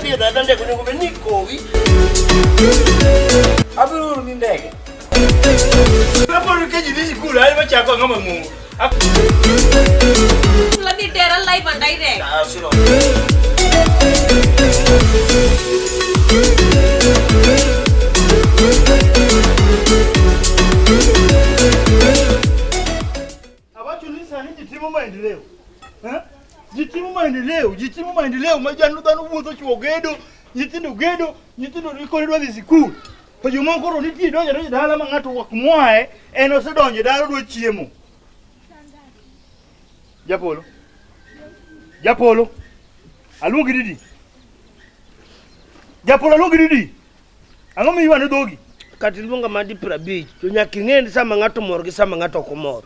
kadhi e dala ndege onego bed ni ikowi. Abiro oro ni ndege. Kapod ka ji dhi sikul, an machako ang'o mang'ongo. La di tera live and direct. Ah, sino. Awacho ni sani ji timo maendeleo. Eh? Ji timo maendeleo, ji timo maendeleo ma janu dhano wuotho chwo gedo, nyithindo gedo, nyithindo koro dwa dhi sikul. To jomoko koro nitie donjo donjo dala ma ng'ato ok mwae, en osedonjo e dala odwa chiemo. Japolo. Japolo. Aluongi didi. Japolo aluongi didi. Ang'o miywano dhogi? Kata iluonga mana di 50 to nyaka ing'e ni sama ng'ato mor gi sama ng'ato ok omor.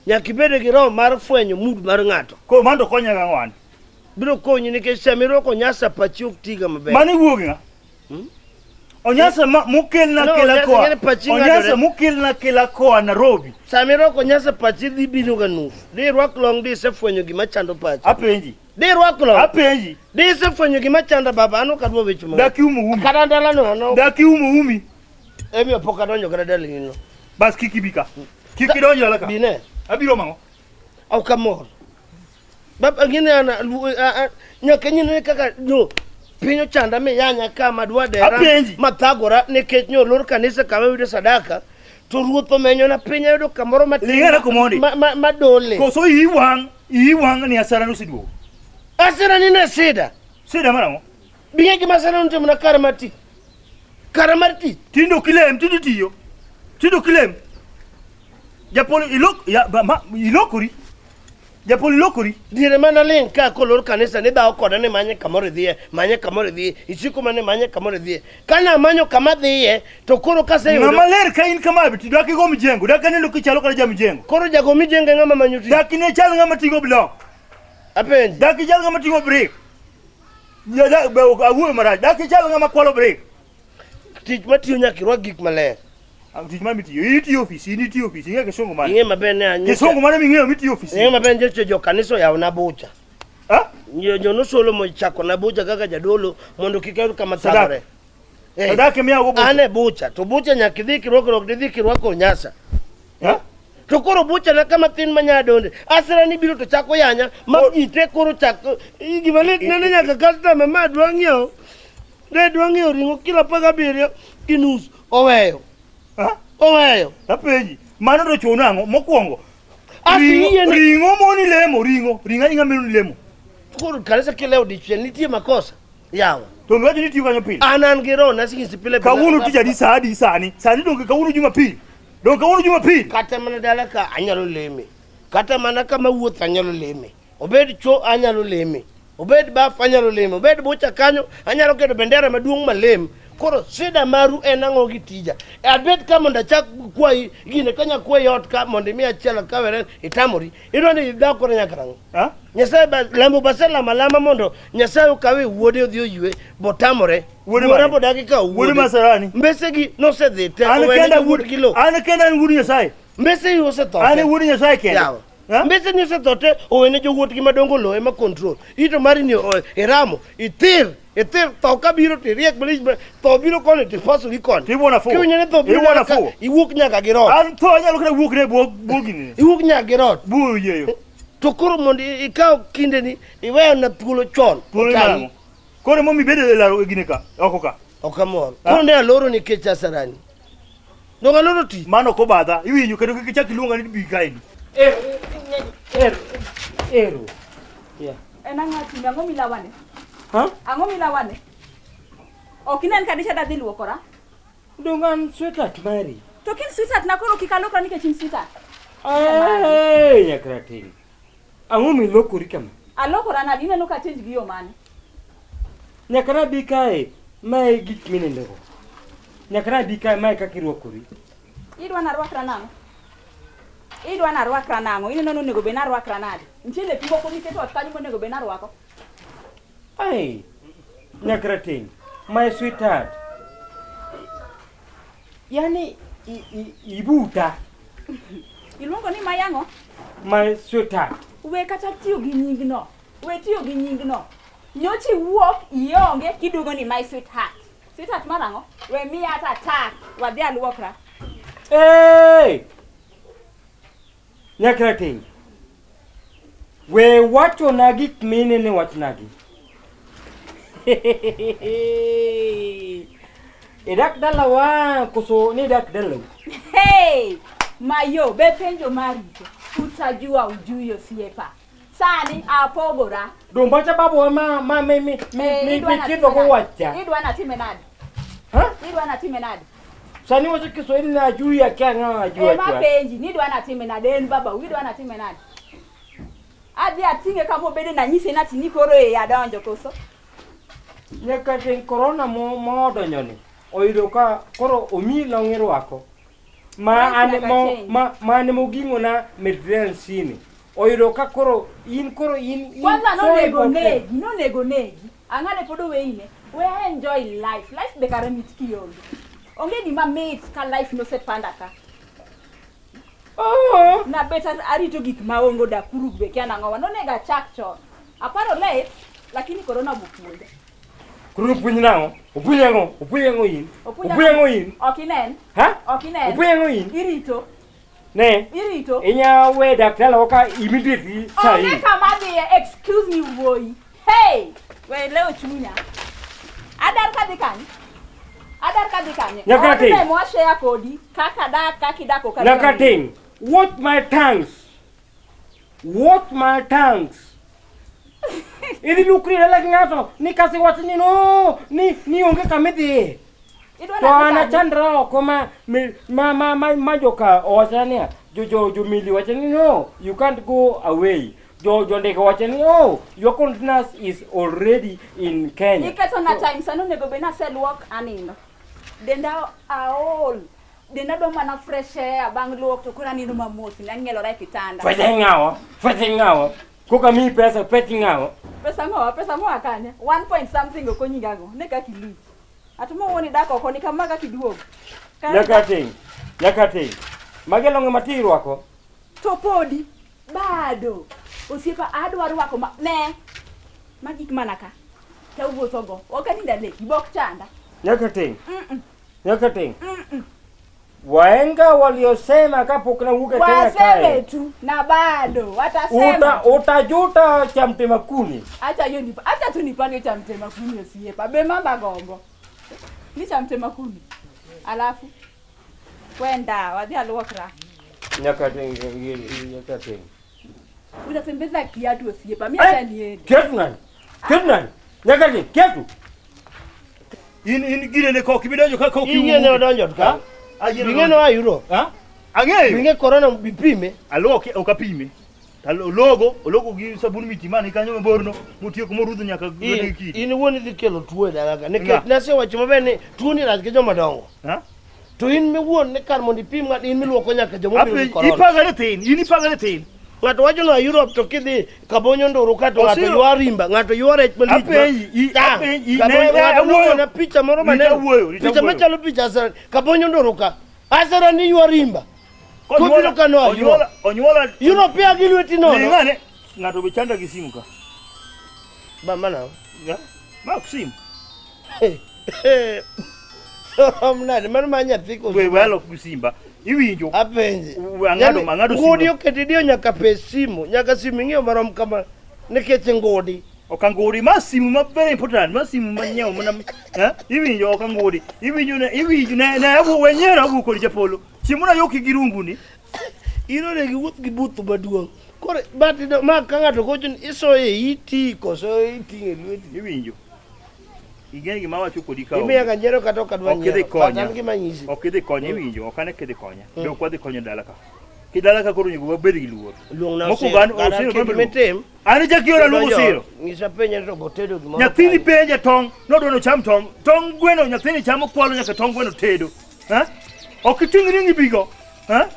Nyaka ibed gi roho mar fwenyo mood mar ng'ato. Koro mano to konya gang'o an? Biro konyi nikech sama irwako nyasa pachi ok tiga maber. Mano iwuok gi ng'a? Onyasa ma mokelna No, kela Onyasa koa. ng'e ni pachi Onyasa ng'adore. mokelna kela koa Nairobi. Sama irwako nyasa pachi dhi biro ga nus. Di irwak long di isefwenyo gima chando pachi. Apenji. Di irwak long. Apenji. Di isefwenyo gima chanda baba an ok adwa weche mang'eny. Dak iumo umi. Kata dalano an ok Dak iumo umi. emiyo pok adonjo kata dalani no. Bas kik ibi ka. Kik idonj dala ka. Bine. Abiro mang'o? Ok amor. Baba ngine an nyaka nyine kaka no piny ochanda miyanya ka madwa dera Apenji. mathagora nikech nyo lor kanisa kama ayudo sadaka to ruoth omenyona piny ayudo kamoro matin Ling'ana komondi. madole Koso iyi wang' iyi wang' ni asara noseduogo. asira ni ne sida Sida mar ang'o? bing'e gima asara notimona kare mar tich kare mar tich Tinde ok ilem, tinde itiyo. Tinde ok ilem. Japolo ilok ya, ba, ma, ilokori. Japolo ilokori. Diere mana ling' ka kolor kanisa ni dhawo koda ni manye kamoro idhiye, manye kamoro idhiye, isiko mana ni manye kamoro idhiye. Kana amanyo kama dhiye, to koro kaseyudo... Ng'ama ler ka in kama to dak igo mjengo, dak aneno kichalo kata jamjengo. Koro jago mijenge ng'ama manyo tich. Dak ine chal ng'ama ting'o blok. Apenji. Dak ichal ng'ama ting'o brick. Ya, dak, be, ok awuoyo marach. Dak ichal ng'ama kwalo brick. Tich matiyo nyaka irwak gik maler. Ang tich ma mitiyo, in itiyo ofis, in itiyo ofis, ing'e kisungu mane? Ing'e maber ni anyocha. Kisungu mane ming'eyo mitiyo ofis? Ing'e maber ni nyocha jo kanisa oyawona bucha. Ha? Jo nosolo mochako na bucha kaka jadolo mondo kik ayud kama Sadaka. thagore. Eh, Sadaka miyawo go bucha. An e bucha, to bucha nyaka idhi kirwakruok, didhi kirwako onyasa. Ha? To koro bucha na kama thin manya donde. Asira ni biro to chako yanya, ma ite koro chako gima lit nene nyaka customer ma dwa ng'iewo. Ne dwa ng'iewo ring'o kilo 17 gi nus oweyo. Ha? Oweyo. Apenji, mano to chuno ang'o? Mokwongo, Asi ring'o yie ni- ring'o moni lemo, ring'o, ring'o aring'a moni lemo. Koro kanisa kilewo dichiel nitie makosa. Yawa. To ngiwacho ni tiyo kanyo pile. An an gi roho nasingisi pile pile. Kawuono tich adi sa adi sani? Sani donge kawuono Jumapil? Donge kawuono Jumapil? Kata mana dala ka anyalo leme. Kata mana kama wuoth anyalo leme. Obed cho anyalo leme. Obed baf anyalo leme. Obed bucha kanyo anyalo keto bendera maduong' malem. Koro shida maru en ang'o gi tija? Abed ka mondo achak kwayi gine kanya kwayi ot ka mondo imiya achiel akawere itamori. Idwa ni idag kode nyaka nang'o? Ha? Nyasaye ba lamo baselamo alama mondo Nyasaye okawe wuode odhi oywe botamore. Wuode Wuora mane? bodagi kawo Wuode wuode. Masarani. Mbesegi nosedhi te An owene kenda jowuot wuod gi lowo. An kenda an wuod Nyasaye. Mbesegi osetho An te. e wuod Nyasaye kende. Yawa. Ha? Mbese ni osetho te owene jowuotgi madongo lowo ema control. Ito mari ni iramo, ithir, ithir tho ka biro to iriek malich ma tho biro koni to ipasori koni. To iwuon afuwo. Kiwinjo ni tho biro Iwuon nyaka ka- afuwo. iwuok nyaka gi rot. An tho anyalo kata wuok ne bwo bwo gini. Iwuok nyaka gi rot. Bwo yieyo. To koro mondo ikaw kindeni iweyo na thuolo chon. Thuolo Otami. marang'o? Koro emomiyo ibedo e laro e gine ka, oko ka. Ok amor. Koro ne aloro nikech asarani. Donge aloro tich? Mano ok obadha, iwinjo kendo kik ichak iluonga ni bi kaendi. Ero, ero, ero. Yeah. En ang'o atimi? Ang'o milawane? Ha? Ang'o milawane? Ok inen ka dicha dadhi luokora? Donge an sweetheart mari? To kin sweetheart na koro kik alokra nikech in sweetheart. Ee, nyakrateng'. Ang'o milokori kama? Alokora nadi? Ineno ka change gi yo mane? Nyaka nabi kae, mae e gik minindego. Nyaka nabi kae, mae kaka irwakori. Idwa narwakra nang'o? Idwa narwakra nang'o? Ineno ni onego bed narwakra nade? Nitie lepi moko miketo ot kanyo monego bed narwako. Ai, nyakrateng', my sweetheart. Yani ibuta, Iluongo ni mayang'o? my sweetheart. We kata tiyo gi nyingno. We tiyo gi nyingno. Nyochi wuok ionge kiduogo ni my sweetheart. Sweetheart mar ang'o? We miya ata tak, wadhi aluokra. Hey! Nyakrateng'. We wachona gik minene wachnagi. Idak dalawa koso ni idak dalau? Hey! Mayo, be penjo marito. Utajua ujui osiepa. Sani apogora. Dombacha babawa ma ma mi mi mi Eh, mi idwa mi kidho natime go nade? wacha. Idwa natime nade? Ha? Idwa natime nade? Sani wacho Kiswahili na ajui akia ng'awa ajua Ema chwa. penji, nidwa natime nade? En baba, idwa natime nade? Adhi ating'e kama obede nanyise nati ni koro e adonjo koso? Nyaka teng corona mo mo odonjo ni. Oyudo ka koro omiyi long irwako. Ma Life an nyaka mo change. ma ma an moging'o na Mediterranean Sea ni. Oyudo ka koro in koro in in Kwanza so nonego important. negi, nonego negi. Ang'ane pod oweine. We enjoy life. Life be kare mit kionge. Onge gima mit ka life nosepanda ka. Oh. Nabet arito gik maongo dakuru be kia nang'owa. Nonego achak chon. Aparo late, lakini corona bopuonja. Koro opuonj nang'o? Opuonj ang'o? Opuonj ang'o in? Opuonj ang'o in? Ok inen. Ha? Ok inen. Opuonj ang'o in? Irito. Ne. Irito. Inya we dak dalawa ka immediately sa Onge hii. kama adhiye. Excuse me wuoyi. Hey! We leo chunya. Adar kadhi kanye? Adar kadhi kanye? Nyaka Odno ting. ema washare kodi kaka dak kaka idak ok adwar Nyaka ng'eyo. ting. Watch my tongues. Watch my tongues. Idhi lukri dala gi ng'ato ni kasi wach ni no ni ni onge kama idhiye. Idwa To nadhi an kanye? achandra oko ma mi- ma ma ma, ma joka owachona niya jo jo jo mili wacho ni no you can't go away. Jo jo ndege wacho ni oh your containers is already in Kenya. Iketo na time sani onego bed ni aseluok anindo. Denda aol. Denda dwa mana fresh air bang' luok to koro anindo mamos nang'ielora e kitanda. Pesa ing'awo, pesa ing'awo. Koka miyi pesa, pesa ing'awo. Pesa ng'owa, pesa moa kanye? One point something ok onyinga go. Ne kaka ilich. Atuma wuon idak oko ni kama kaka iduogo. Kare Nyaka ting, nyaka ting. Magi longe mati irwako. To podi bado osiepa adwa rwako ma ne magik mana ka tawuothogo ok anind aleki bok chanda. Nyaka ting, Mm-mm, nyaka ting. mm-mm. Wahenga waliosema kapok nawuok e Kenya Waseme kae. tu na bado watasema. Uta, utajuta cha mtema kuni. Acha hiyo nipa, acha tu nipange cha mtema kuni osiepa. Be mama gombo. Ni cha mtema kuni. Alafu kwenda wadhi aluokra. Nyaka ting, nyaka ting. Utatembeza kiatu osiepa. Mimi acha niende. Kiatu nani? Kiatu nani? Nyaka ting, kiatu. In in girene ka ok ibi donjo ka ka ok Ing'e ne odonjo ka. Ayie Ing'e no a Europe. Ha? Ang'eyo. Ing'e corona bipime. Aluoke ok apime. Alogo, ologo gi sabun mitimani kanyo maborno, motieko morudho nyaka lwete gi kidi. In iwuon idhi kelo tuo e dala ka. Nga. Nikech nasewacho maber ni tuo ni rach gi joma dongo. Ha? To in miwuon ni kar mondo ipim ng'ato in miluoko nyaka joma obiro gi Apenji, corona. ipagare tin, in ipagare tin. Ng'ato wacho ni a Europe to kidhi kabonyo nduru ka to ng'ato Osiro. ywa rimba, ng'ato ywa rech malich. ma- Apenji, i- Tang. apenji, i- Kabonyo- ne- ne, ng'ato awuoyo. nogona picha moro Rita maneno. wuoyo, Rita Picha wuoyo. machalo picha Asara. Kabonyo nduru ka. Asara ni ywa rimba. Kobiro ka noa Onyuola, Europe. onyuola. Europe ya gi lweti nono. Ling'ane, ng'ato be chanda gi simu ka. Ba mana. Ya? Ma ok simu. Rom nade mano ma nyathi koso? We we alok gi simba. Iwinjo. Apenje. We ang'ado Yaani, ang'ado Ngudi simu. oketi dio nyaka pes simu, nyaka simu ing'iewo marom kama nikech ngudi. Ok angudi, ma simu ma very important, ma simu ma nyiewo mana eh? Iwinjo ok angudi. Iwinjo ne iwinjo ne ne awuo we nyiero awuo kodi Japolo. Chieng' moro ayoki gi rungu ni. In onego iwuoth gi buthu maduong'. Koro but ma ka ng'ato gocho ni isoyo e iti koso iting'e lweti. Iwinjo. Ing'e gima awacho kodi ka. Imiya ga nyiero kata ok adwa Ok idhi nyiero. But konya. an gima anyisi. Ok idhi konya iwinjo, ok ane kidhi konya. Be ok wadhi konyo dala ka. Ki dala ka koro onego wabed gi luor. Luongna Mokwongo Osiro. an Kata Osiro kik bende mitim. An e jakiora luongo Donjo, Osiro. Nyisa penje to gotedo gimoro. Nyathini kanyo. penja tong', nodwa nocham tong'. Tong' gweno nyathini chamo kwalo nyaka tong' gweno tedo. Ha? Ok iting' ring'i bigo. Ha?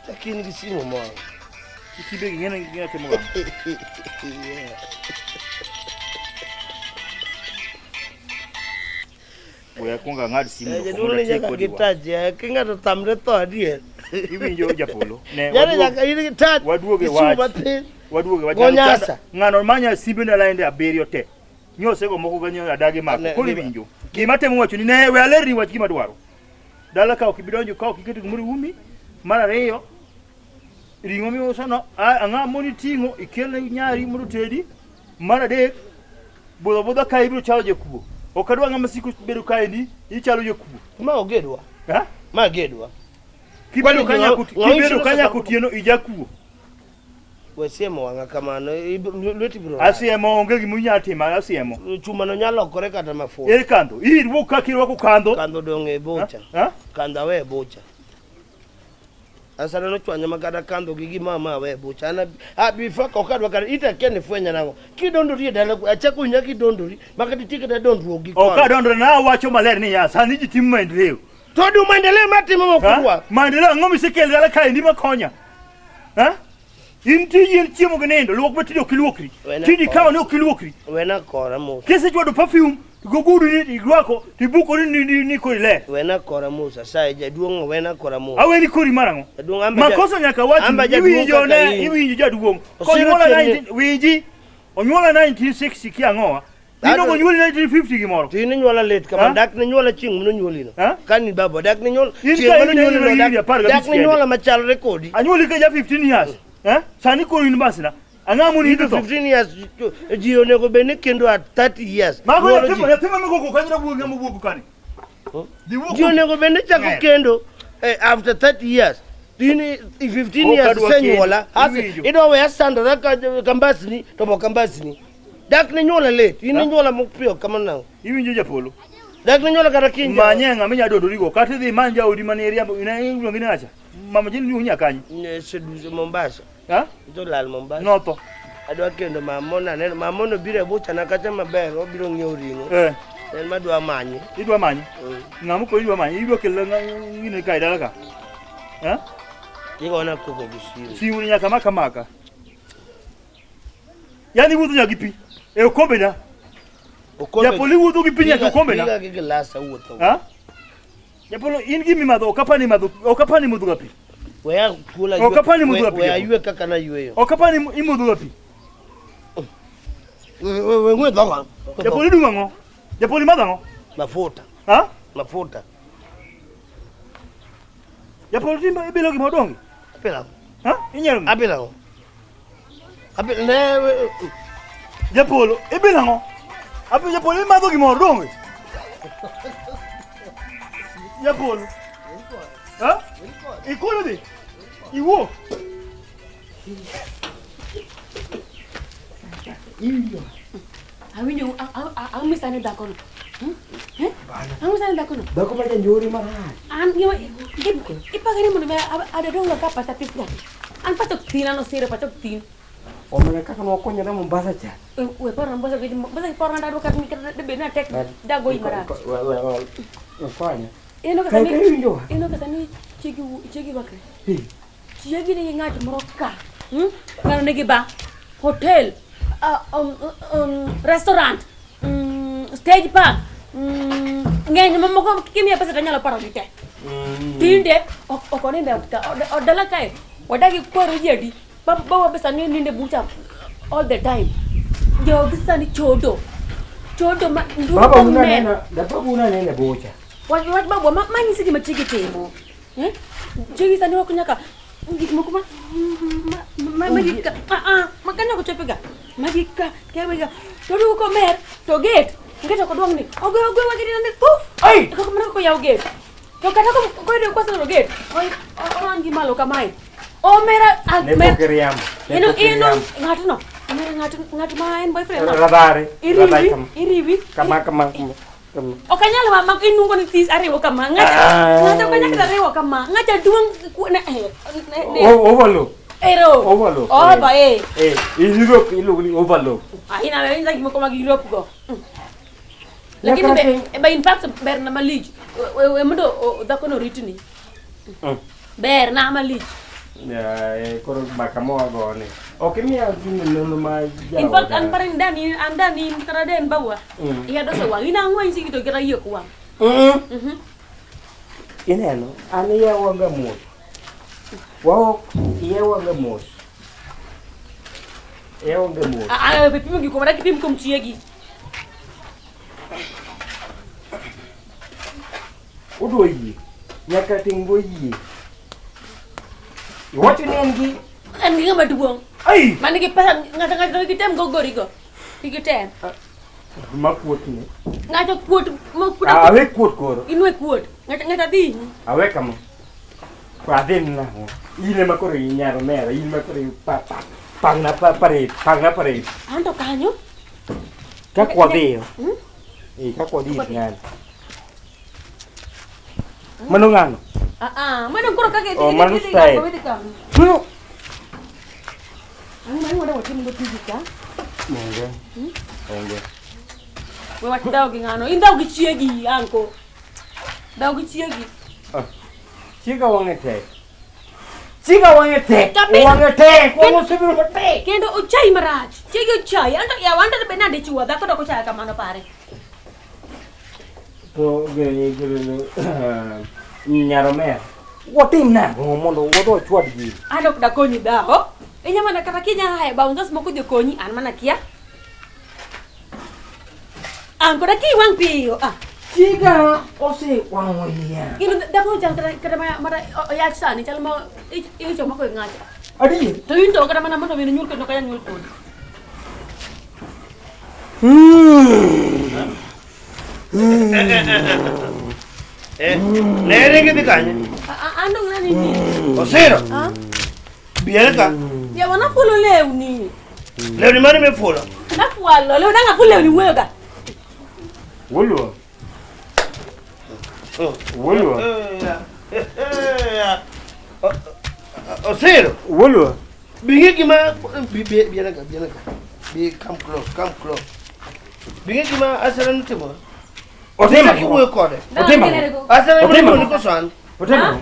Chak in gi simu moro. Ikibe gi ng'ene ng'ene timo ga. We akwong ang'ad simu no Jaduong' mondo ni atiek nyaka kodi gi wach. touch ya. Ki ng'ato tamre tho adier. Iwinjo Japolo. Ne Yaani waduog nyaka in gi touch. waduog e gi simu wach. matin. Waduoge wach. Gonyasa. Ng'ano manya simbe na lainde abiriyo te. Nyosego moko ganyo adagi mako. Ne- Koro gima- iwinjo. Gima temo wacho ni ne we alerni wach gima dwaro. Dala ka ok ibidonjo ka ok iketo gimoro e umi. Mar ariyo, ring'o miuso no ang'a moni ting'o ikelne nyari mondo tedi. Mar adek, budho budha ka ibiro chalo jakuo. Ok adwa ng'ama siko bedo kaendi ichalo jakuo. Ma ogedwa. Ha? Ma gedwa. Kibedo Kwani ka nyako ng'a- kibedo ng'a- ka nyako otieno ijakuo. We siemo wang'a kamano. Lweti biro. lal. Asiemo onge gima inyalo timo asiemo. Chuma no nyalo lokore kata mafua. Ere kandho? Irwuok kaka irwako kandho. Kandho dong' e bocha. Ha? Kandho awe e bocha. Asana nochwanya ma kata kandho gi gima ama awe e bocha. An before ok adwa kata ita kia ni fwenya nang'o. Kidondori e dala achako winja kidondori ma kata itiek kata dondruok gi Ok koni. adondre na awacho maler ni ya sani ji timo maendeleo. To du maendeleo matimo Ha? mokudwa. Maendeleo ang'o misekelo dala kaendi makonya? Ha? In tiji en chiemo gi nindo, luok be tinde ok iluokri. Wena Tinde kora. ikawo ni ok iluokri. Wena kora mos. Kisechwado perfume, to gogudu ni irwako, to ibukori ni kori ler. Wena kora mos asaye jaduong' wena kora mos. Aweni kori mar ang'o? Jaduong' amba ja- Makosa nyaka wach amba jaduong' iwinjo kaka ne in. iwinjo jaduong'. Osiro Konyuola chieng' ni- 19 winji. Onyuola 1960 ki ang'owa. Ino Ado- onyuoli 1950 gimoro. To in inyuola late kama Ha? dak ninyuola chieng' manonyuoli no. Ha? Ka ni baba dak ninyuol In chieng' ka in manonyuoli no higni dak apar gabich dak kende. ninyuola machalre kodi. Anyuoli ka ja 15 years. Eh? Sani koro in basna. Ang'o moni Into to tho? 15 years ji onego bed ni kendo at 30 years. Mago Nyuolo nyathi ji. nyathi ma migoko kanyo rawuoyi ng'ama wuok kani. Dhi wuok. Ji onego bed ni chako Ng'er. kendo after 30 years. To in 15 Ok years adwa isenyuola. kendo. Asi Iwinjo. idwa weya sandora ka kambasni to bo kambasni. Dak ninyuola late. In Ha? inyuola mapiyo kamano nang'o? Iwinjo japolo. Dak ninyuola kata kinja. Manye ng'ama inyalo dondorigo kata idhi imany jaodi mane iriambo ina iluongi ni ng'acha. Mama jin iluongi nyakanyi. Ne seduce Mombasa. Ha? To lal Mombasa. Notho. Adwa kendo mamona aneno mamona obiro e buchana kacha maber obiro ng'iewo ring'o. Eh. En madwa manye. Idwa manye. Mm. Ng'ama koro idwa manye idwa kelo ng'ine kae dala ka. Ha? Igona koko gi simu. Simu ni nyaka maka maka. Yaani iwuotho nyaka gi pi. E okombe na. Okombe. Japolo iwuotho gi pi nyaka okombe na. Piga gi gilas awuotho. Ha? Japolo in gimi madho ok apani madho ok apani modho ga pi. Weya thuolo Ok apani modho ga pi. Weya Japolo. aywe kaka nayweyo. Ok apani imodho ga pi. We ng'we dhoga. Japolo idung'o ang'o? Japolo imadho ang'o? Mafuta. Ha? Mafuta. Japolo timbe ibilo gima odongi? Apila. Ha? Inyalo ng'e? Apila. Apila ne Japolo ibilo ang'o? Api japolo imadho gimoro donge? Japolo. Ha? Ikulo dhi? Iwuok? Awinjo ang'o misane dhakono? Eh? Ang'o misane dhakono? Dhako ma janjore marach. An gima ipagani mondo mi adadonga ka pacha tis ga. An pacha ok tin an osiro pacha ok tin. Omena kaka nwakonyore Mombasa cha. We paro na Mombasa gi Mombasa paro na dadwa kata kata debed ni atek dagoyi marach. Konya. Ineno ka Kae sani ka iwinjowa? ineno ka sani chiegi chiegi rwakre. Eh. Chiegi nigi ng'at moro ka. Ng'ano nigi ba hotel, restaurant, stage park, ng'eny mamoko kimiya pesa tanyalo paro gi te. Tinde ok onind e ot ka, od dala kae wadagi kwero ji adi. Bawa be sani ninde bucha all the time. Jogi sani chodo. Chodo ma nduru Baba una komer. nena, da baba una nene bocha. Wach wach babwa ma nyisi gima chiegi timo. Eh? Chiegi sani ok nyaka gik moko ma ma gik ka ah ah ma kanyo ok chope ga. Magi ka kewe ga. To duogo komer to gate gate ok odwang' ni. Ogoyo ogoyo wagi ni puf. Ai! Kaka mana kaka oyaw gate. To kata koyudo kwaseloro gate, oran gi malo kamae. Omera Ne pok iriambo. Ne Ino pok ino iriambo. ng'atno. Omera ng'at ng'at ma en boyfriend. ma. Radhare. Radhare Iriwi kama. iriwi. Kama kama kama. kama. Ok anyal ma inungo ni this ariwo kama. Ng'acha Ah. ng'acha ok anyal kata riwo kama. Ng'acha duong' ne eh, ne Overlook. ero. Overlook. Over eh. Eh, in Europe iluongo ni overlook. Aina na inza gik moko mag Europe go. Lakini Nyaka be in fact ber na malich. We mondo dhako no ritni. Ber na malich. Ya, koro mbaka mwagone. Ok imiya gino nono ma In fact an jaoda. pare ni dani an dani kata den bawa. Iya doso wang. Ina ang'wen sigi to kata yie ok wang. Ineno, an iya wanga mos. Waok iya wanga mos. E onge mos. Ah, ah, pimo gi kuom dak pim kuom chiegi. Odwa yie. Nyaka ting' bo yie. Iwacho ni en gi En gi ng'ama duong'. Ai! Man gi pesa ng'ato ng'ato kik item go gorigo. Kik item. Ma kuot ni. Ng'ato kuot ma kuot. Ah, awe kuot koro. Inwe kuot. Ng'ato ng'ato dhi. Awe kama. Ko adhi nang'o? In ema koro inyaro mera, in ema koro pa pa pangna pa parade, pangna parade. Anto kanyo. Kaka wadhiyo. Hmm? Eh, kaka wadhi ir ng'ano. Mano ng'ano? Ah ah, mano koro kaka idhi. Oh, mano idhi- style. idhi kama. Mano. Ang'o ma iwuondo watim go tiji ka? Onge. Onge. We wach dhawo gi ng'ano. In dhawo gi chiegi, anko. Dhawo gi chiegi. Ah. Chiega wang'e tek. Chiega wang'e tek. Kabisa. Wang'e tek. Wang'e osebedo matek. Kendo ochayi marach. Chiegi ochayi. Anto yawa anto be nade chuwa dhako dok ochaya kamano pare. To nyaro mer. Watim nang'o mondo wadhi wachwad gini? An ok dakonyi dhawo. Inya mana kata kinya haye bouncers moko dhi konyi an mana kia. An koda ki wang' piyo. Ah, Chiega osewang'o iya. kendo dhako chal kata kata ma mara oyach sani chal ma icho mako e ng'acha. Adier. To in to kata mana mondo mi nyuol kendo kaya nyuol kodi. Eh, ne ringi dhi kanye? An dong nani ni. Osiro. Ah? Biere ka. Yawa nafulo lewni. Lewni mane mifulo? Nafualo lewni ang' aful lewni wuoyo ga. Woluo. Woluo. Osiro. Woluo. Bingi gima bi bi biere ka, biere ka. Bi come close, come close. Bingi gima asera notimo. Otimo. Chak iwuoyo kode. Otimo. Asera Otimo. monyuoli koso an? Otimo.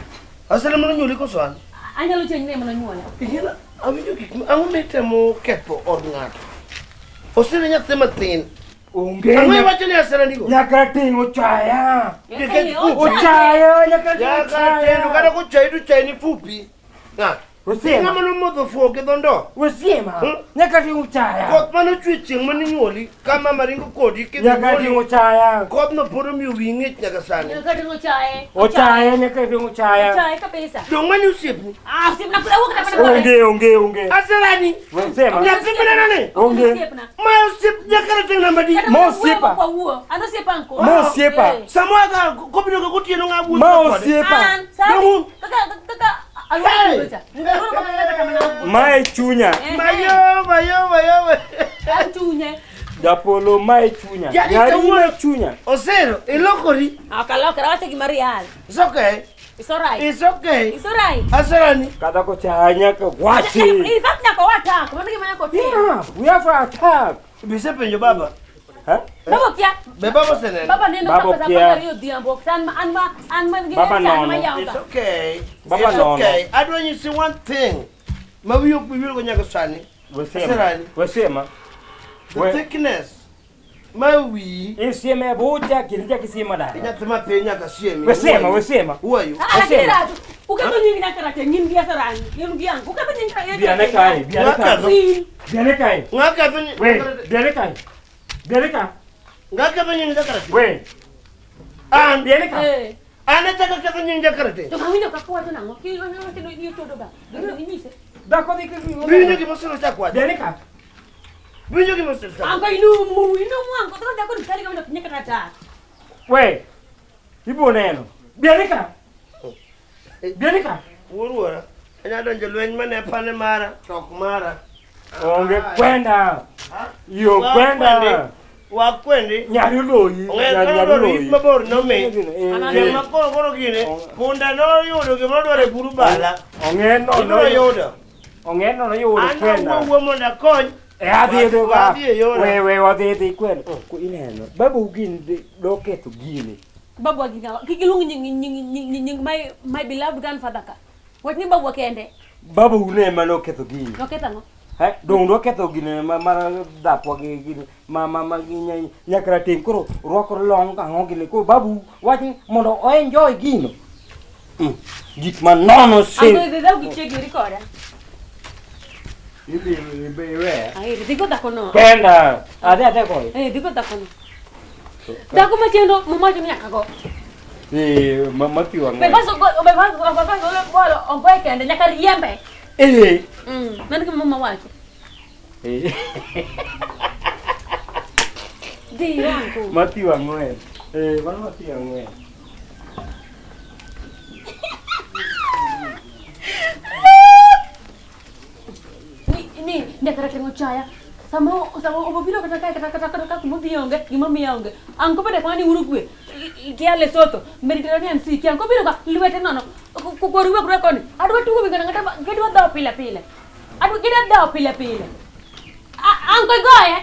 Asera monyuoli koso an? Anyalo chenjne mana nyuola. Ing'e awinjo gik ma ang'o mitemo ketho od ng'ato. Osiro nyathi matin. Onge. Ang'o iwacho ni asera nigo? Nyaka ting' ochaya. Nikech Eh, fupi. Ochaya nyaka ting' Nyaka tendo kata ochaya. kochayi to chayi ni fupi. Ng'a? Osiema. Ng'ama nomodho fuok gi dho ndo. Osiema. Hmm? Nyaka ting' ochaya. Koth mane ochwe chieng' mane inyuoli ka mama ringo kodi kidhi Nyaka ting' nyuoli. ochaya. Kodhno pod omiyo wiyi ng'ich nyaka sani. Nyaka ting'o chaye. Ochaya nyaka ting' ochaya. Chaye kabisa. Dong' mani osiepni. Ah, osiepna kod awuok kata mana Onge onge onge. Aserani. Osiema. Nyathi mineno ni. Onge. Osiepna. Ma osiep nyaka rateng' namba di. Kata Ma mana osiepa. wuoyo mok wawuo. An osiepa anko. Ma osiepa. Eh. Samoro ka kobiro ga gotieno ng'a wuotho Ma kode. osiepa. An sani Dong'. kaka kaka Hey! aluoro cha. Aluoro kaka kata mana wuotho. Mae chunya. Eh, eh. Mayo mayo mayo. An chunye. Japolo mae chunya. Jadi Nyari kawuono- mae chunya. Osero ilokori. Ok alokra awacho gima real. It's okay. It's alright. It's okay. It's alright. Aserani. Kata kochaya nyaka wachi. In fact nyaka watak. Mano gima nyaka otim. Yeah, we have to attack. Bisepenjo baba. Huh? Baba kia. Be baba oseneno? Baba neno Baba kaka saa kia. apar gariyo odhiambo. Ok an ma an ma an ma gi Baba chan ma nono. yawo It's ga. okay. Baba It's nono. okay. Adwa nyisi one thing. Ma wiyi ok bi wilgo nyaka sani. Wesema. Aserani. Wesema. The We- thickness ma wiyi Isieme bucha kendo chak isiema dala. nyathi matin nyaka siemi. Wesema wesema. Who are you? Ah, lakini Osema. rach. Uketho nying nyaka rateng' in gi Asarani. In gi ango. Uketho nying nyaka Biane kae, biane kae. Ng'aketho. In. Biane kae. Ng'a ketho nying We, biane kae. Biane ka. Ng'a ketho nying jakarate? We, An biane ka. Eh. an e chaka ketho nying jakarate. To mawinjo kaka wacho nang'o? Kiwacho ni ochodo ga. Gino inyise. Dhako dhi kidhi. Biwinjo gima Osiro chak wacho. Biane ka. Biwinjo gima Osiro chak. Ango inumu, inumu ango. Kaka dhako ni chali kama nyaka kata. We. Ibo neno. Biane ka. Biane ka. Wuor wuora. Anya donjo lweny mane pane mara to ok mara. Onge kwenda. Yo kwenda. Wakwendi. Nyari loyi. Ong'e Nyari kaka dwaro loyi. yik mabor nomi. Eh, Chieng' ma koro koro gini, punda noyudo gima odwaro e buru bala. Ong'e no Ibiro yudo. Ong'e no yudo An kwenda. awuo mondo akony. E adhi dhi Wadhi e yora. We we wadhi dhi kwenda. Ko ineno. Babu gini do ketho gini. Babu gi ng'awa. Kik iluong nying nying nying nying my my beloved grandfather ka. Wach ni babu kende. Babu ne ema noketho gini. Noketho ang'o? Eh, dong dwa ketho gini ma mar dhapwa gi gini ma ma ma gi nyaka rateng' koro rwako long ang'o gini koro babu wach ni mondo o enjoy gino. Gik manono Ango se. idhi dhaw gi chiegi iri koda. Idhi iwe. Ai, dhigo dhakono. Kenda. Adhi adhi kode. Eh, dhigo dhakono. Dhako machendo mumacho ni nyaka go. Eh, Matthew Be ang'wen. vaso go, be vaso go, be vaso go bolo ogoye kende nyaka riembe. Eh. Mano gima mama wacho. Eh. Dhi wangu. Matthew ang'wen. Eh, mano Matthew ang'wen. Ni ni nyaka rateng'o chaya. Sama sama obiro kata kae kata kata kata kuma odhi onge, gima miya onge. Anko bende kwani Uruguay, kia Lesotho, Mediterranean Sea, kia anko biro ka lwete nono. Koro iwuok koni. Adwa tugo gi ng'ata ng'ata gidwa dhawo pile pile. Adwa gidwa dhawo pile pile. Anko igoye.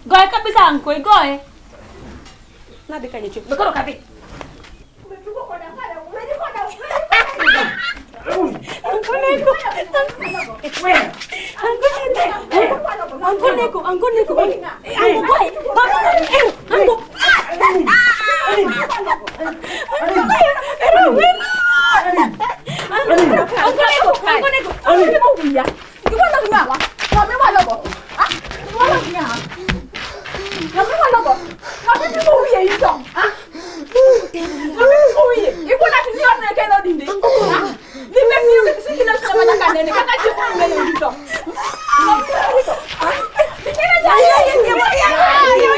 Goye kabisa anko igoye. Nadhi kanyo chip. Be koro kadhi. Anko neko. Anko neko. Anko neko. Anko neko. Anko goye. Baba. Anko. Anko goye. Ero wena. Anko neko. Anko neko. Anko neko wiya. Iwalo ng'awa? Ng'ama iwalo go? Ah, iwalo ng'a? Ng'ama iwalo go? Ng'ama ipimo wiye ito? Ah? Ng'ama ipimo wiye? Iwuon ati ni odne kendo dinde? Ah? Dhi bet ni onge kisiki na sima nyaka nene kaka chiemo mbele ito. Ng'ama iwalo go? Ah? Nikena jaya ye ye ye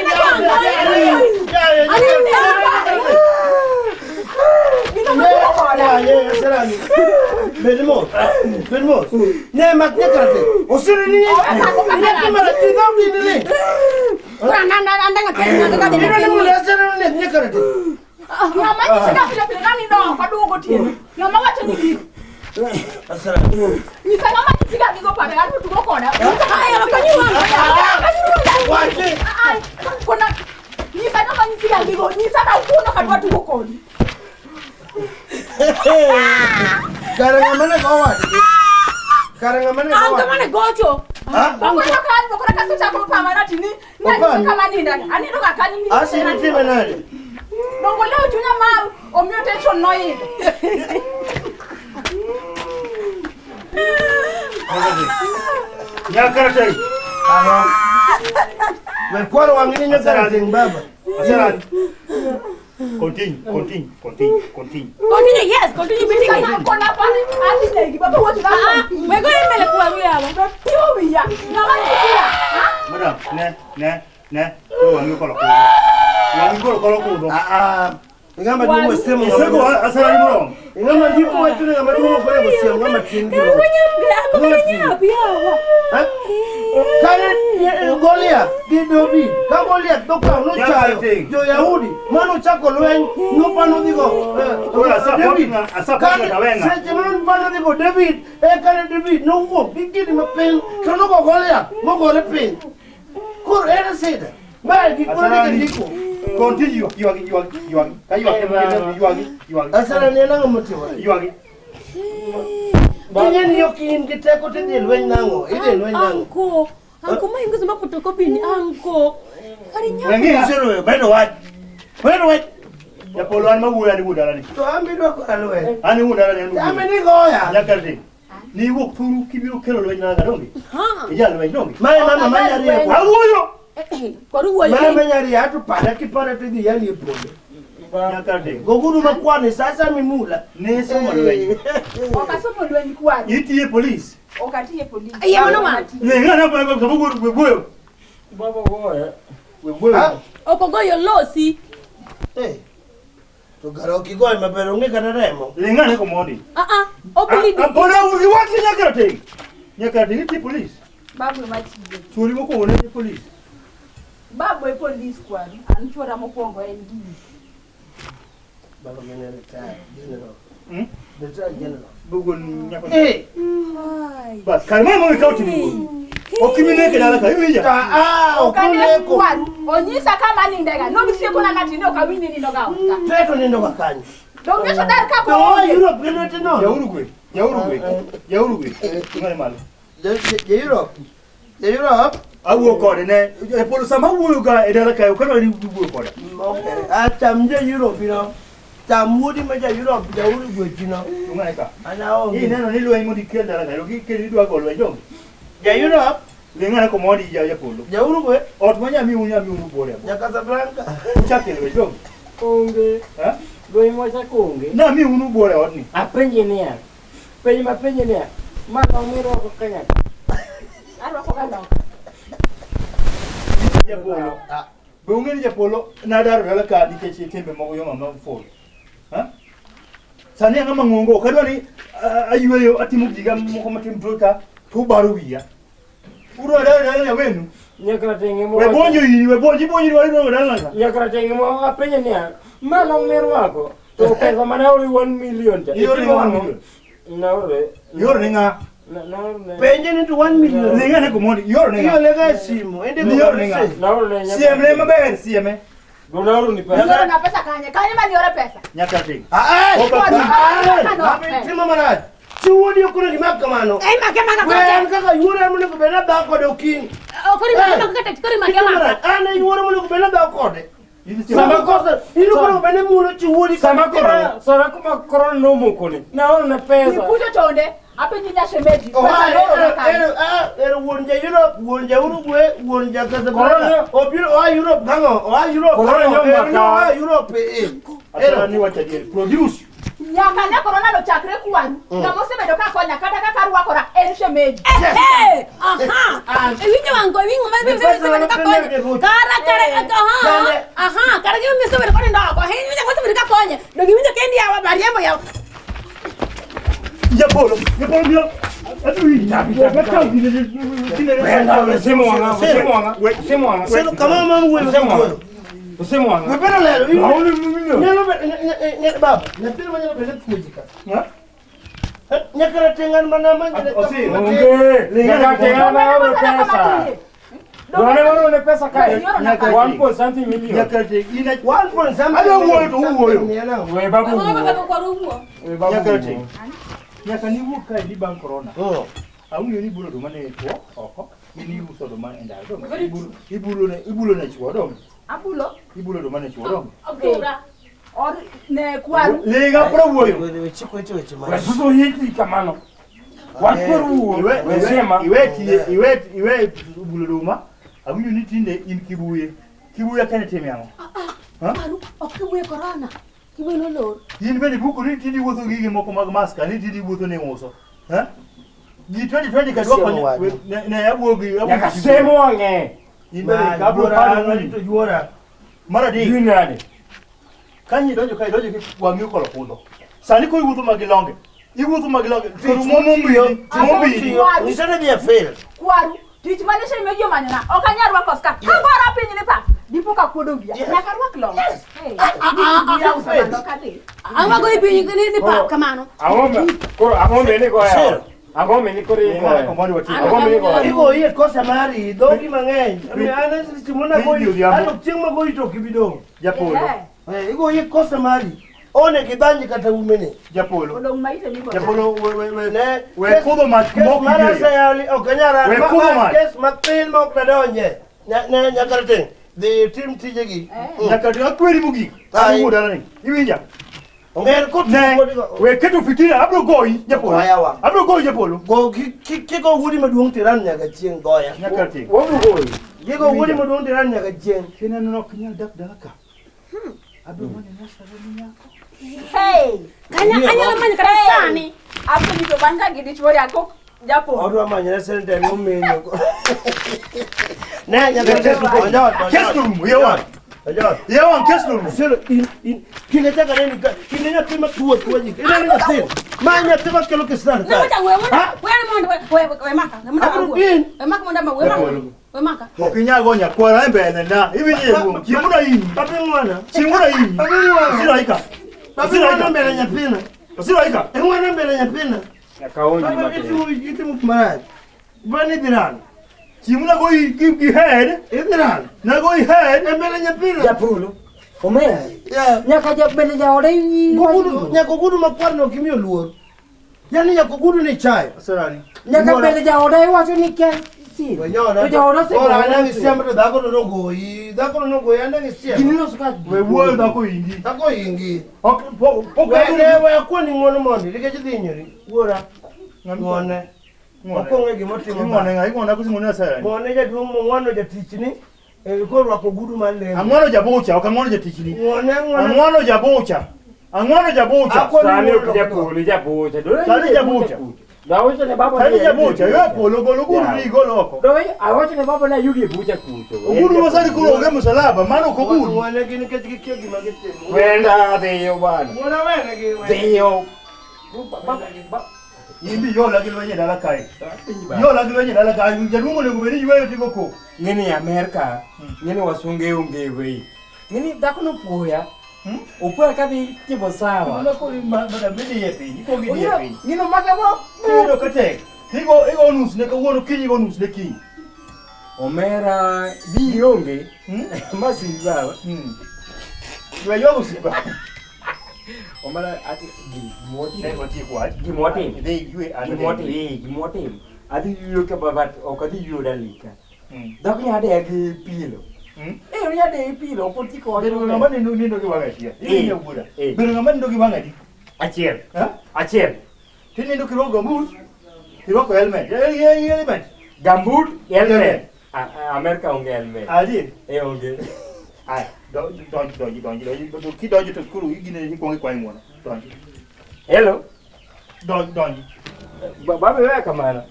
Bed mos, bed mos. Ne mak nyakarate. Osiri ni. Nyathi marach idhaw dini ni. Idwa ni mondo asere ni nyakarate. Ng'ama nyisega pile pile nani no oko duogo otieno. Ng'ama wacho ni gik. Asere. Nyisa ng'ama nyisiga gigo pare an tugo koda. Wache. Kona nyisa ng'ama nyisiga gigo. Nyisa ka ukuno kadwa tugo kodi. Kare ng'ama ne go wadgi. Kare ng'ama ne go Anko wadgi. mane gocho. Ha? Okono ka okona ka socha ko pama na tini. Opami. Nyisa kama ninda. Anindo ka kanyo ni. Asi nitime nade? Dongo leo chunya ma omiyo tension noidho. Nyakarateng. We kwaro wang'i ni nyakarate baba. Asarani. Continue, continue, continue, continue. Continue, yes, continue beating Nyisa it. kona pale adhi negi baba wuocho na. Ah, we go mbele kwa yawa. Pimo wiya. Ng'ama nyisiga? Madam, ne, ne, ne. To wang'i kolo kudho. Wang'i kolo kolo kudho. Ah ah. Ng'ama duong' osemo. Isego asarani moromo. Ng'ama ndiko wacho ni ng'ama duong' ok onego siem ng'ama tin gi roho. Anko mane nyap yawa. Ha? Kane Goliath gi David, ka Goliath nokawo nochayo jo-Yahudi manochako lweny nopano dhigo Koro asapot David. ng'a- asapot Kane- ng'ata weng'a. Seche manopano dhigo David, eka ne David nowuok gi kidi mapiny to nogo Goliath mogore piny. Koro ere sida? Mae gik mane Asarani. gindiko. Continue, ywagi, ywagi, ywagi. Ka ywak, ywagi, ywagi. Asara ni en ang'o motimore? Ywagi. Ing'e ni ok in gi teko tidhi e lweny nang'o? Idhi e lweny nang'o? Anko. Anko ma ingozi ma photocopy ni anko. Kare nyap. Weng'i. Iseroyo, bedo wach. Bedo wach. Japolo an mawuoyo an wuon dalani. To an be idwa koda lweny. An wuon dalani an An be wuon. nigoya. Nyakarateng. Ni iwuok thuru kibiro kelo lweny nanga donge? Ha. Ijal lweny donge? Mae mama manyari e polo. Awuoyo. Kwaru wuoyo. Mae manyari ato pada kipara to idhi yali e polo. Nyakarateng. Gogudu makwani sasa mimula. Ne somo lweny. Ok asomo lweny kwari. Itiye polis. Ok atiye polis. Iye mano wang'. Ne ng'ana pa pa pa wuoyo. Baba goye. Wuoyo. Ha? Ok ogoyo losi. Eh. To gara ok igoye maber onge kata remo. Ling'ane komondi. Ah ah. Oblidi. Apola iwach ni Nyakarateng. Nyakarateng itiye polis. Babu ema tiyo. Chuori mokwongo ne polis. Babu e polis kwari. An chuora mokwongo en gini. Baba mene retired general. Hmm? Retired general. Bugon nyako. Eh. Bas, kar mama ikaw timo. Ok imineke dala ka iwinja. Ta ah Ok ane okuneko. kwari. Onyisa kama nindega. Nobisiekona ng'ati ni ok awinj ni nindoga ot ka. Tweto nindo ga kanyo. Dong nyocha dar ka To koro onge. Europe gi lwete nono. Ja Uruguay. Ja Uruguay. Ja Uruguay. Ng'ane malo. Ja Europe. Ja Europe. Awuo kode ne. E polo sama awuoyo ga e dala kae ok adwa ni iwuoyo koda. Okay. Ah cham ja Europe no. Cham wuodi ma ja Europe ja Uruguay chino. Ng'ane ka. Ana onge. Ineno ni lweny mondo ikel dala kae, ok ikel idwa go lweny donge. Ja Europe, Lingana komodi ja japolo. ja Uruguay, Ot ma nyami un nyami uru bore. ja Casablanca. Uchakele we dong. Onge. Eh? Goyi mochako onge. Nami unu bore odni. Apenji niya. Penj mapenji niya. Ma long mirwako kanyaka. Arwako ga long. Japolo. Be ung'e ni japolo nadaro dala ka nikech timbe moko yo mama fol. Ha? Sani ang'ama ng'ongo ok adwa ni ayweyo atimo giga moko matin to ka to ubaro wiya. Udwa daro dala nyawenu. Nyaka tenge mo. We bonjo ini, we bonjo bonjo dwaro daro dala ka. Nyaka tenge mo apenjo niya. Ma long mirwako. To pesa mane aori 1 million cha. Ioro ne Itimo 1 ang'o? million. Naore. Ioro ne ng'a? Naore. Penje ni to 1 million. Lingane komodi, ioro ne ng'a? Iole ga e simu. Ende Ioro ne ng'a? Naore ne nyaka. Siemne maber, sieme. Naore ni pesa. Ioro na pesa kanye? Kanye mani ore pesa? Nyaka ting. Ah, Opa, ah, ah, timo marach. Chi wuodi ok onego imak kamano. Ei make maka We an kaka yuoro an monego bed ni adhawo kode okinyi. Koro imake maka kata koro imake Timo maka. marach. An e yuoro monego bed ni adhawo kode. Sama Sama kosa, in ok onego bed ni imulo chi wuodi Sama kata korona, sama kuma korona nomoko ni. Naore na pesa. Ikucho chonde, apenji nya shemeji. Oha, Pesa nooro na kanye? ero, ah, ero wuon ja Europe, wuon ja Uruguay, wuon ja Casablanca. Corona- Obiro oa Europe kang'o? Oa Europe. Corona kang'o? nyomaka. Ero oa Europe eh. Asana ni wacho adier. Produce. Nyaka ne korona no chakre kwaru. Ng'ama osebedo ka konya kata kaka arwakora en shemeji. Eh, aha. Iwinjo wang' ko iwinjo ma Ni pesa osebedo ka mane konye. ruch. Kara kare aha. Kande. Aha, kara gima osebedo konindo oko. He iwinjo ng'ama osebedo ka konye. Donge iwinjo kendi yawa bariembo yawa. Japolo, japolo biro. Adui. Usemo wang'a. Selo kama mama wuoyo. Usemo wang'a. Usemo wang'a. We bedo lero. Naone mimi. Nyalo bedo baba, nyathino manyalo bedo puonji ka. Nyaka rateng' an mana manjore Osiro. Onge. Nyaka tenge naoro pesa. Dwane naoro pesa kae. Nyaka 1 point something million. Nyaka ting. Ina One point something. Adwa wuoyo to uwuoyo. We babu. Ang'o ma baba kwaru wuo? We babu. Nyaka ting. Nyaka ni wuok kae ni bang' corona. Oh. Awinjo ni ibulo oduma ne chwo oko, in iuso oduma e ndalo dong. Ibulo ne ibulo ne chwo dong. Abulo. Ibulo oduma ne chwo dong. Otura. Or ne kwaru. Lega pro wuoyo. Weche weche weche ma. We susu hiti kamano. Wakuru Iwe we sema. iwe tiye iwe iwe bulo oduma. Awinjo ni tinde in kibuye. Kibuye kane tim yamo. Kwaru ok kibuye korona. Kibuye nolor. In bende buko ni tinde iwuotho gi gige moko mag maska ni tinde iwuotho ne uso. Ha? Gi 2020 ka dwoko Siemo wadu. ne ne awuogi awuogi. Nyaka semo wang'e. In bende ka abro paro to yuora. Mar adek. Yunade. Kanyi donjo ka idonjo ki wang'i okolo kudho. Sani koro iwuotho ma gi longe. Iwuotho ma gi longe. To mombini, mombini. Nyisa ni dhi e fail. Kwaru. Tich mane shemeji omanyona. Ok anyal rwako skirt. Kagora piny ni pa. Dipo ka kuodo wiya. Nyaka arwak long. Hey. Wiya uso mondo ok adhi. Ang'o ma goyi piny ni pap kamano? Ang'o ma koro ang'o me ni goya? Sir. Ang'o me ni koro Lingana igoya? komoni watiyo. Ang'o me ni goya? Igo iye kosa mari, dhogi mang'eny. Omiyo an seche mona Piny goyi, odhiambo. an ok chieng' magoyi to ok ibi dong'. Japolo. Eh, Eh, igo iye kosa mari. One gidhanji kata umene. Japolo. Odong' maite ni go. Japolo we we we Ne, we kes- kudho mach kes mok mar idiere. asayali ok anyal We kudho mach. kes mathin ma ok nadonje. Ne nyaka rateng'. Dhi tim tijegi. Nyaka to akweri mogik. Ai. Awuo dalani. Iwinja? Ong'er kotugo Ne, kodigo. we keto fitina abro goyi japolo. Goya wa. Abro goyi japolo. Go kigo wuodi maduong' tiran nyaka chieng' goya. Nyaka ting. Wabu goyi. Kigo wuodi maduong' tiran nyaka chieng'. Kineno ok inyal dak dala ka. Abro manyo nyasare ni nyako. Hey. Kanya anyalo manyo kata sani. Apenji to bang' ka gidichwo yako japolo. Odwa manyore sente momenyo. Ne nyaka rateng' donjo. Kes norumo, iye wang'. Donjo. Iye wang' kes norumo. Sero in in kinde chaka neni ka kinde nyathi ma tuo tuo ji. Ineno nyathi. Ma nyathi ma kelo kisran Ne ka. wacha we mondo Ha? we mondo we we maka. We mondo Abro awuo. bin. We maka mondo ama we maka. We maka. Ok inyal go nyakwara e mbele na. Iwinjo jaduong'. Chieng' moro ahinyi. Papi ng'wana. Chieng' moro ahinyi. Papi ng'wana. Osiro aika. Papi Osiro ng'wana aika. mbele nyathina. Osiro aika. E ng'wana mbele nyathina. Nyaka onji Papa matin. itimo itimo marach. Bani dhiran. Chieng' nagoyi gi head. Idhiran. Nagoyi head. E mbele nyathina. Japolo. Omera. Yeah. Nyaka jabende jaode Ogudu nyaka ogudu makwar no ok imiyo luor. Yani nyaka ogudu ni chayo. Osirani. Nyaka bende jaode iwacho ni kia sir. Wenyona. To jaode Koro an siem to dhako no nogoyi. Dhako no nogoyi an dang' isiem. Gini loso ka. We wuoyo dhako ingi. Dhako ingi. Ok pok We ne we akwani ng'uono mondi nikech idhi hinyori. Wuora. Ng'uone. Ok ong'e gima otimo. Ing'wone ng'a? Ing'wona koso ing'wone Nyasaye? Ng'wone jaduong' mong'wano jatichni. Eh, korwako ogudu mar lemo. Ang'wono jabucha, ok ang'wono jatichni. Ng'wone ng'wone. Ang'wono jabucha. Ang'wono jabucha. Akwa- Sani ok japolo jabucha. Sani jabucha. Awacho ne baba Sani ni jabucha, ayudo ywe polo golo ogudu Yawa. ni igol oko. Dong awacho ne baba ni ayudo e bucha kucho. Ogudu ma sani koro onge musalaba, mano ok ogudu. Ng'wone gi nikech gikia gima gitimo. Wenda dhiyo bwana. Ng'wona wene gi wene. Dhiyo. In bi yola gi lweny e dala kae. Yola gi lweny e dala kae. Jaduong' onego bed ni yweyo tigo koko. Ng'eni Amerka, ng'eni wasunge onge wei. Ng'eni dhako nopuoya. Opuoya kadhi timo sawa. Mana koro madam idhi e piny, ikuongo idhi e piny. Ng'eno maka bo. Iyudo ka tek. Igo igo nus ne kawuono kiny igo nus ne kiny. Omera bi onge. Masi baba. Ywe yogo osiepa. Omera ati gimotim. Ne watiek wach. Gimotim. Idhi ywe an Gimotim. adhi. Eh, gimotim. Adhi yueyo ka baba ok adhi yueyo dalika. Mm. Dhako nyade gi pilo. Eh, nyade gi pilo ok otiko wach. Bedo ng'ama nindo nindo gi wang'e achiel. Eh. Iwinjo wuoda. Eh. Bedo ng'ama nindo gi wang'e adi? Achiel. Ha? Achiel. Tinindo kirwako gambut, kirwako helmet. Helmet. Gambut, helmet. Helmet. Amerka onge helmet. Adier. Eh, onge. Aya, donj donj donj donj donj kidonjo to koro igine ikwongo ikwayo ng'uono. Donj. Hello. Donj donj. Baba wewe kamano.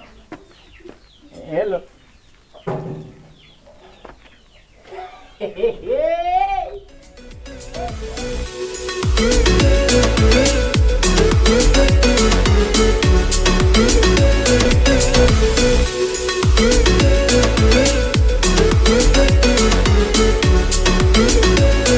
Hello.